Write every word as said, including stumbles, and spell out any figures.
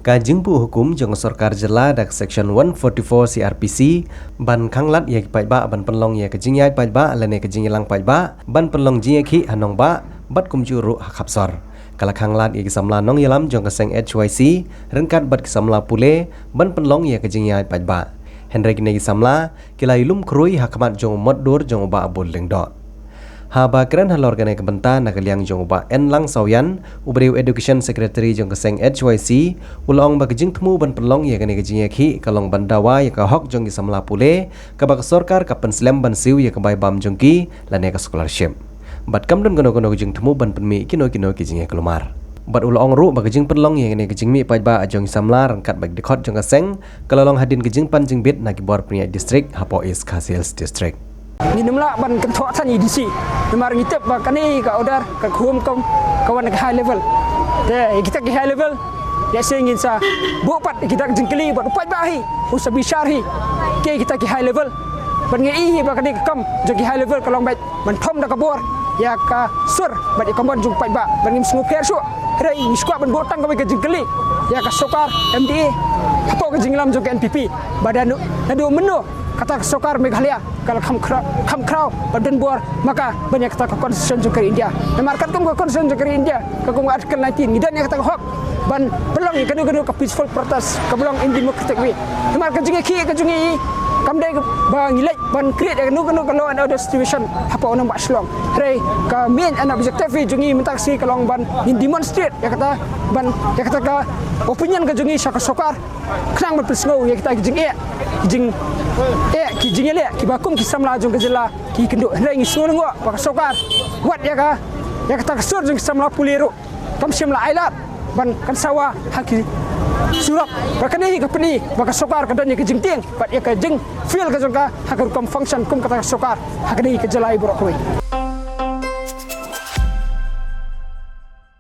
Ka jingbuh hukum jong ka sorkar jylla da ka section one forty-four C R P C ban khanglad ïa ki paidbah ban pynlong ïa ka jingïaid paidbah lane ka jingïalang paidbah ban pynlong jingïakhih ha nongbah bad kumjuh ruh ha khapsor. Ka la khanglad ïa ki samla nongïalam jong ka seng H Y C ryngkat bad ki samla pule ban pynlong ïa ka jingïaid paidbah. Hynrei kine ki samla ki la ïalum khrui ha khmat jong u motdur jong u Bah Abul Lyngdoh. Haba kren halor kane ka bynta na ka liang jong u Bah Enlang Sawyan, u briew education secretary jong ka seng H Y C, u la ong ba ka jingthmu ban pynlong ïa kane ka jingïakhih ka long ban dawa ïa ka hok jong ki samla pule kaba ka sorkar ka pynslem ban siew ïa ka bai bam jong ki lane ka scholarship. Bad kam don kano kano ka jingthmu ban pynmih kino kino ki jingïakhih kulmar. Bad u la ong ruh ba ka jingpynlong ïa kane ka jingmih paidbah jong ki samla ryngkat bad ki dkhot jong ka seng ka la long hadien ka jingpan jingbit na ki bor pynïaid district hapoh East Khasi Hills District. Ngin ym lah ban kynthoh than ïa D C. Namar ngi tip ba kane ka order ka khum kum ka wan na ka high level. Te ïa kita ki high level, ïa se ngin sa buh pat ïa kita ki jingkylli bad u paidbah hi u sa bishar hi. Ki kita ki high level. Ban ngi i hi ba kane ka kam jong ki high level ka long bad ban thom da ka bor ïa ka sur bad ïa ka mon jong u paidbah ban ngim sngewpher shuh. Hynrei ngi sngewkwah ban buh tang kawei ka jingkylli ïa ka sorkar M D A hapoh ka jingïalam jong ka N P P. Ba da nu, naduh mynno kata ka sorkar Meghalaya ka la kham khraw, kham khraw ban don bor ma ka ban ïa kata ka constitution jong ka ri India. Namar katkum ka constitution jong ka ri India, katkum ka article nineteen, ngi don ïa kata ka hok ban pynlong ïa kano kano ka peaceful protest kaba long in democratic way. Namar ka jingïakhih ka jong ngi kam dei ba ngi leit ban create ïa kano kano ka law and order situation hapoh u nongbah Shillong. Hynrei ka main and objective jong ngi mynta ka sngi ka long ban ngin demonstrate ïa kata, ban ïa kata ka opinion ka jong ngi sha ka sorkar. Khnang ban pynsngew ïa kita ki jingeh, ki jingeh, ki jingïaleh kiba kum ki samla jong ka jylla ki kynduh. Hynrei ngi sngew lyngngoh ba ka sorkar, wat ïa ka, ïa kata ka sur jong ki samla pule ruh kam shym la ailad ban kan sawa ha ki surok. Ba kane hi ka pyni ba ka sorkar ka don ïa ka jingtieng bad ïa ka jingfail ka jong ka ha ka rukom function kum kata ka sorkar ha kane hi ka jylla baroh kawei.